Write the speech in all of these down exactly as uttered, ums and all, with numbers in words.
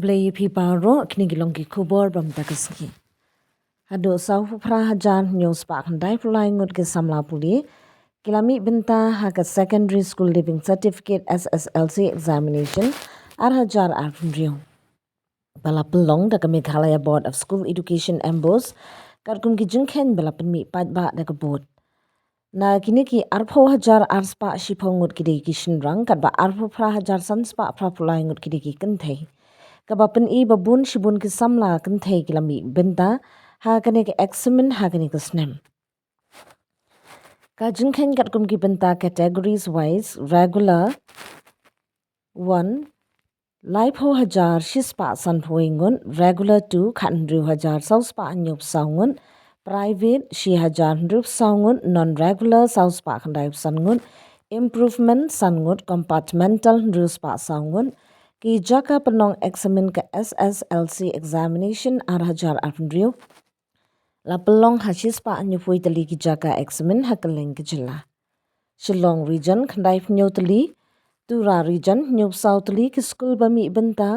Blei ïa phi baroh, kine ki long ki khubor ba mynta ka sngi. Haduh saw phew phra hajar hynñiew spah khyndai phew lai ngut ki samla pule ki la mih bynta ha ka Secondary School Leaving Certificate, S S L C, examination ar hajar arphew hynriew, ba la pynlong da ka Meghalaya Board of School Education, MBOSE, katkum ki jingkheiñ ba la pynmih paidbah da ka board. Na kine ki arphew hajar ar spah shiphew ngut ki dei ki shynrang, katba arphew phra hajar san spah phra phew lai ngut ki dei ki kynthei. Kaba pyni ba bun shibun ki samla kynthei ki la mih bynta ha kane ka eksamin ha kane ka snem. Ka jingkheiñ katkum ki bynta categories wise: regular one, laiphew hajar shispah sanphew wei ngut; regular two, khathynriew hajar saw spah hynñiewphew saw ngut; private, shi hajar hynriewphew saw ngut; non regular, saw spah khyndaiphew san ngut; improvement, san ngut; compartmental, hynriew spah saw ngut. Ki jaka pynlong eksamin ka S S L C examination ar hajar arphew hynriew la pynlong ha shispah hynñiewphew wei tylli ki jaka eksamin ha kylleng ka jylla. Shillong Region, khyndaiphew hynñiew tylli; Tura Region, hynñiewphew saw tylli ki skul ba mih bynta.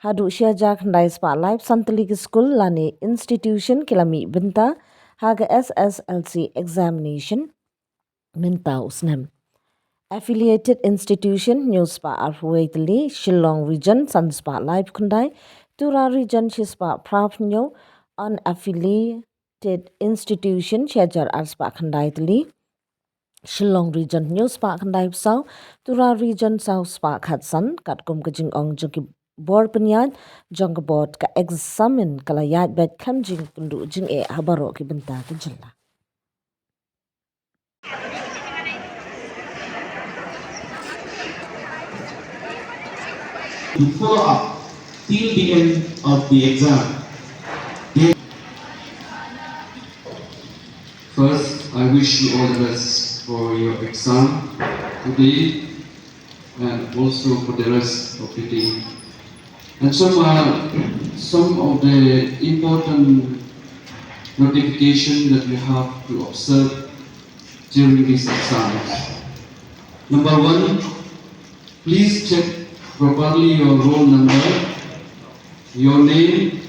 Haduh shi hajar khyndai spah laiphew san tylli ki skul lane institution ki la mih bynta ha ka S S L C examination mynta u snem. Affiliated institution, hynñiew spah arphew wei tylli; Shillong Region, san spah laiphew khyndai; Tura Region, shi spah phraphew hynñiew; unaffiliated institution, shi hajar ar spah khyndai tylli; Shillong Region, hynñiew spah khyndaiphew saw; Tura Region, saw spah khatsan. Katkum ka jingong jong ki bor pynïaid jong ka board, ka eksamin ka la ïaid beit khlem jingkynduh jingeh ha baroh ki bynta ka jylla. To follow up till the end of the exam. First, I wish you all the best for your exam today and also for the rest of the day. And some, uh, some of the important notification that you have to observe during these exams. Number one, please check properly your roll number, your name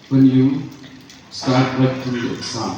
when you start writing the exam.